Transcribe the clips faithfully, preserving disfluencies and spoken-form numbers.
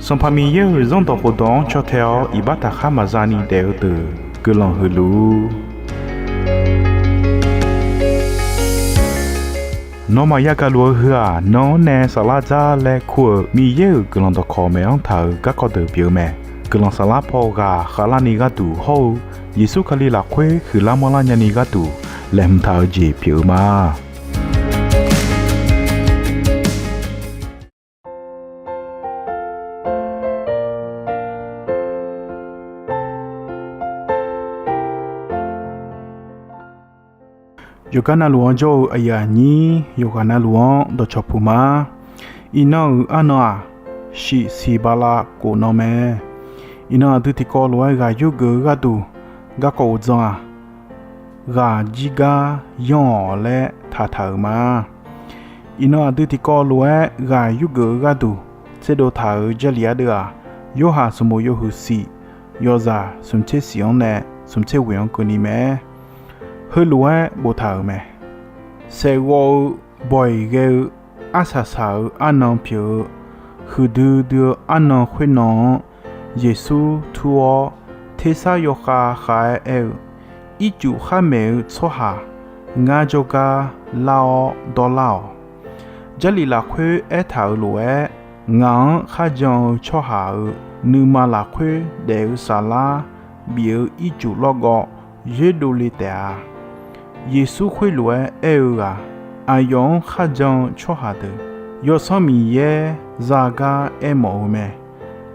Sanqpaq Miqyaer-euq Zanrdawq khofdawq-anr caw tae-awr iqbax taqkhar maqza ni daef-eu deuq guiqlanq huiq luf-ur. Nawmaf yagaq luf-eu heu-aq, nan-anr nae saflar dzar laer kur-euq Miqyaer-euq guiqlanq dawqkawq maeq-anr taq-euq garkawv deuq pyeuf-eu mae. Guiqlanq saflar paw ghaq khavlarni gharduq hawr-eu Yeqsur Kali lafkhoer huiqlar manrlar nyani gharduq laeqhmq taq-eu jeq pyeuf-eu ma. Yawqgar navluf-anr jawr-eu aqyuif aqnyir yawqghaq navluf-anr dawqcawq puq ma. Iqnan-euq arnan-aq, shif siq bala khof nan mae. Iqnan aqdui tiqkawv lof-aer ghaq yurgeuf-eu gharduq garkawv uqdzan-aq, ghaq jir gar yanr-awq laer taqtaq-euq ma. Iqnan aqdui tiqkawv lof-aer ghaq yurgeuf-eu gharduq tserdov taq-euq Jarlif ardeuv-aq, Yorhaq sanqbof yawhuiq siq, yawzaq smqtser siq-anr nae smqtser ghoeq-anr keuvni mae. Heulof-aer boftaq-euq mae. Saeqghawv-eu bawq-iq ghae-eu arsaq saq-euq arnan pyeuf-eu huiqdui dui-eu arnan khoernan-anr, Yeqsur tur-awr tersar yawkhav khav-aer aer-eu, Ircuf khar maeq-eu tsawrhaq ngar jawrgar lar-awr dawrlar-awq. Jarlif lafkhoer aertaq-euq lof-aer, ngaq-anr kharjan-eu tsawrhaq-euq nuima lafkhoer daef-eu saflar bif-eu ircuf lawrgawv yoerdovle taef-a. Yeqsur khoerlof-aer aer-eu ghaq, aqyawf-anr kharjan-eu tsawrhaq deuq, Yawsanr Miqyaer zagar aermawf-eu mae.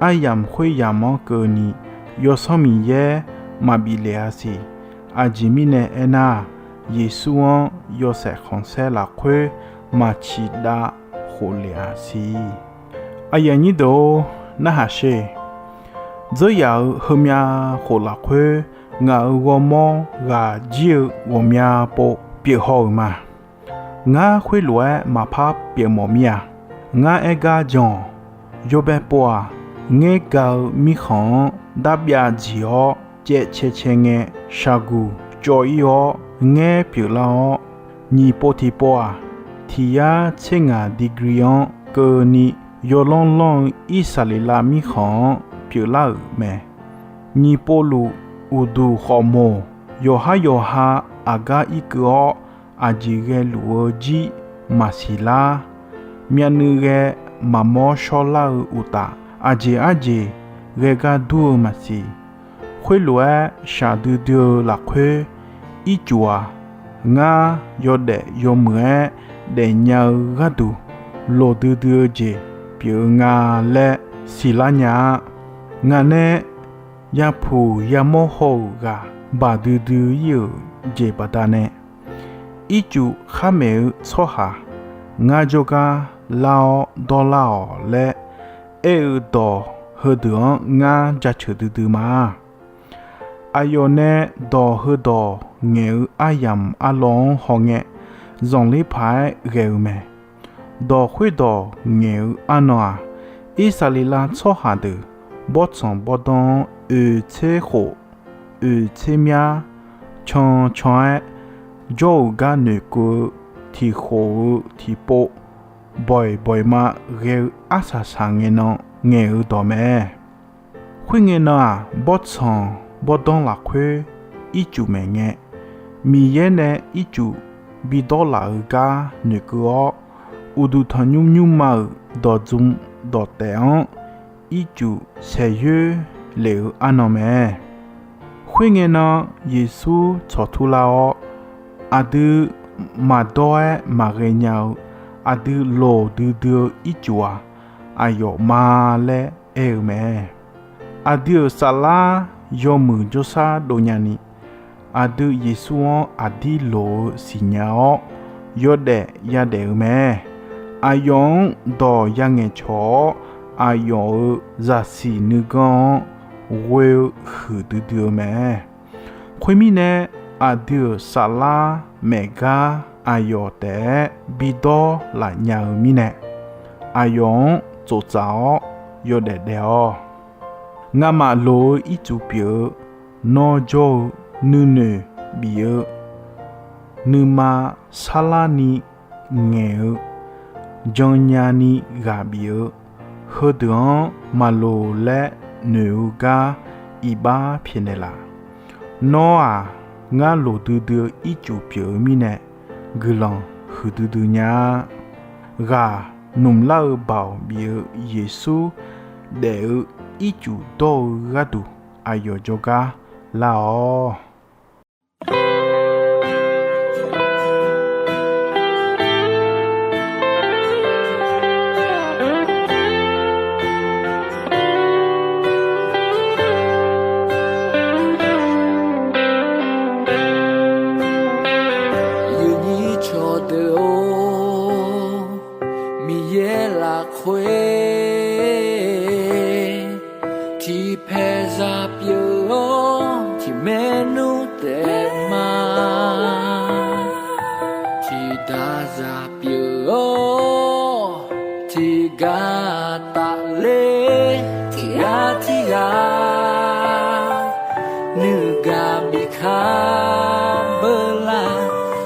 Aryamq khoeryamq-anr keuvni Yawsanr Miqyaer maqbif lef-a siq. Aqjeq mirnae aernar, Yeqsur-anr yawshaef khanqsaer lafkhoer maqciq dav khof lef-a siq. Aqyuif aqnyir deuq-or, narhaq sher. Dzeuryaf-euq heumyav khof lafkhoer ngaq-euq ghawrmawr ghaq jir-eu ghawqmya pov pyeuf haw-euq ma. Ngar khoerlof-aer maqpar pyeufmawf mir-a. Ngar aer gar jan-awq. Yawbae pov-aq, ngaer ga-eu mirkhanq-anr darbyav dziq-awr caev cae cae ngae shaqguq cawv-ir-awr ngaer pyeuflar-awr, nyiq pov tiqpov-aq, tiq yar tser ngaq degree-anr keuvni yawlanr lanr-eu Irsaqleqlav mirkhanq-anr pyeuflar-euq mae. Nyiq povluf uqduq khawf moq, yawqhar yawqha aqgar irkeuv-awr aqjeq ghaeluf-eu jir maqsiq lar. Myavnuiv ghae maqmawr shawrlar-eu uqtaf, aqjeq arjeq ghae gar dur-eu maqsiq. Khoerlof-aer shaqdui dui-eu lafkhoer, ircuf-aq, ngar yawdaef yawmuiq-aer daefnya-eu gharduq loqdui dui-eu jeq pyeuf-eu nga laer siqlar nya-a. Ngaq nae yapuq yamawr haw-euq ghaq baqdui dui-ir-euq jeq baqdanae, ircuf khar maeq-eu tsawrhaq ngar jawrgar lar-awr dawrlar-awq laer aer-eu dawq heudeuq-anr ngar jaceuq duidui ma. Aqyawf nae dawq heudawq ngaeq-eu aryamq arlawr-anr hawngae, zanqler paq-aer ghae-eu mae. Dawq khoerdawq ngaeq-eu arnan-aq, Irsaqleqlav tsawrhaq deuq bawrtsanq bawrdanr-anr oeq tser khof, oeq tser myar can can-aer jawr-euq gar noeqkeuv-eu tiq khof-eu tiqpov bawq-iq bawq-iq ma ghae-eu arsaq saq ngae nan ngaeq-eu dawq mae. Khoerngae nan-aq, bawrtsanq bawrdanr lafkhoer ircuf maeqngae, Miqyaer nae ircuf bidawr laf-eu gar noeqkeuv-awr, uqduq tanqnymr nymrma-euq dawqdzm dawqtaef-anr ircuf saeqyoer lef-eu arnan mae. Khoerngae nan Yeqsur tsawqtur lar-awr, aqdui maqdawr-aer maqghae nya-eu aqdui loqdui dui-eu ircuf-aq, aqyawf ma laer aer-eu mae. Aqdui-euq saflar yawmuiq jawrshar dov nyani, aqdui Yeqsur-anr aqdir loq-eu siqnya-awr, yawdaef yadaef-eu mae. Aqyawf-anr dawq yangaeq cawq-awr, aqyawf-euq zaqsiq nuiganr-anr ghoe-eu huiqdui dui-eu mae. Khoermirnae, aqdui-euq saflar maeq gar aqyawf taef-aer bidawr laf nya-eu mirnae, aqyawf-anr tsoftsaf-awr yawdaef daef-awq. Ngamaf loq-eu ircuf pyeuf-eu nawr jawr-eu nuinoeq bif-eu nuima sarlarni ngaeq-eu jannya ni ghaq bif-eu Heudeuq-anr maqloq laer noeq-eu gar iqbax pyaeqnaeq laf. Nawr-aq, ngar loqdui dui-eu ircuf pyeuf-eu mirnae, guiqlanq huiqdui dui nya-a. Ghaq nmq lar-eu baoq bif-eu Yeqsur daef-eu ircuf dawr-eu gharduq, aqyawf jawrgar lar-awq. Yawnyir cawqdeuq-or, Miqyaer lafkhoer tiqpaeq zaq pyeuf-awr, tiqmaer nmr taef ma. Tiqdaq zaq pyeuf-awr, tiqgar tafler, tiqghaq tiqghaq nuigaq bikaq beular,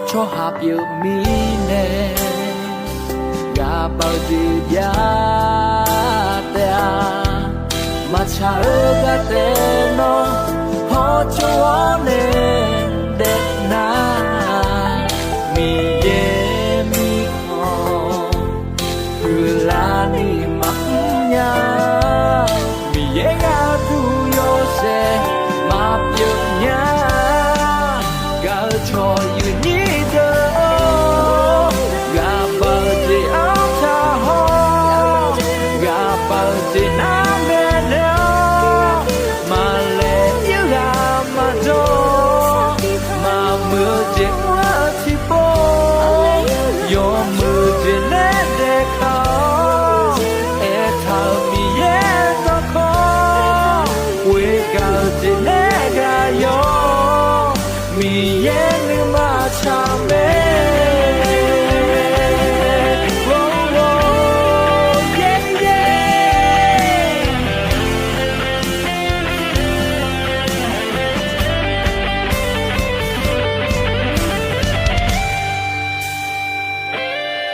tsawrhaq pyeuf mirnae, ghaqbav-eu jeq jav taef-a. Maqtsaq-eu gar taef nawr hawtsov-awr nae daef nar, Miqyaer mirkhanq huiqlar ni maqmr nya. Miqyaer gharduq yawshaef maqpyeuf nya. Gaq-eu cawq yawnyir deuq-or, ghaqbav-eu jeq-anr taq haw, ghaqbav-eu jeq nar maeqnaeq-awr, maqlaeq ir ghaq maqjawr, maqmuiq-eu jeq mr-eu tiqpov, yawmuiq jeq nae daef kaq-awr, aertaq-euq Miqyaer dawrkawv, ghoe gaq-eu jeq nae ghaq yawr, Miqyaer nuima tsaq mae.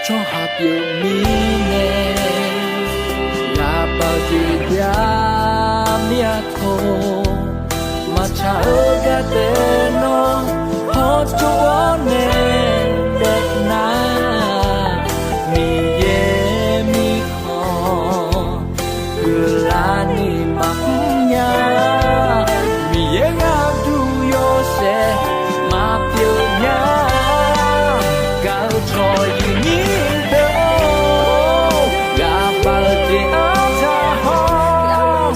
Tsawrhaq pyeuf mirnae, ghaqbav-eu jeq jav mir-a tawq. Maqtsaq-eu gar taef nawr hawtsov-awr nae daef nar, Miqyaer mirkhanq huiqlar ni maqmr nya. Miqyaer gharduq yawshaef maqpyeuf nya. Gaq-eu cawq yawnyir deuq-or, ghaqbav-eu jeq-anr taq haw,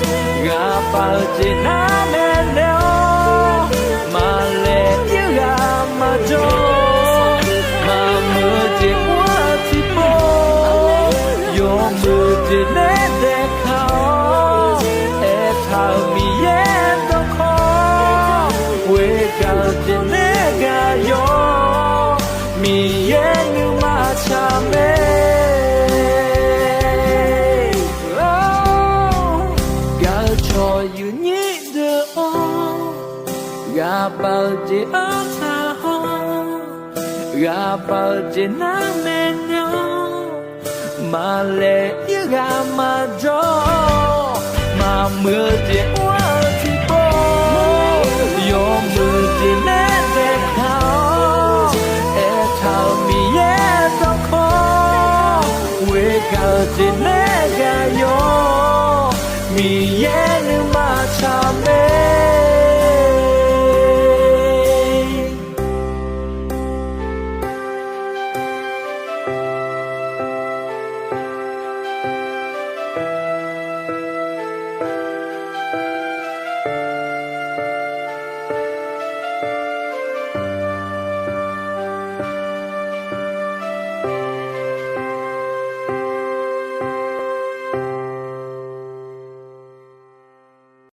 ghaqbav-eu jeq nar maeqnaeq-awr, maqlaeq ir ghaq maqjawr, maqmuiq-eu jeq mr-eu tiqpov, yawmuiq jeq nae daef kaq-awr, aertaq-euq Miqyaer dawrkawv, ghoe gaq-eu jeq nae ghaq yawr, Miqyaer nuima tsaq mae. Gaq-eu cawq yawnyir deuq-or, ghaqbav-eu jeq-anr taq haw, ghaqbav-eu jeq nar maeqnaeq-awr, maqlaeq ir ghaq maqjawr, maqmuiq-eu jeq mr-eu tiqpov, yawmuiq jeq nae daef kaq-awr, aertaq-euq Miqyaer dawrkawv, ghoe gaq-eu jeq nae ghaq yawr, Miqyaer nuima tsaq mae.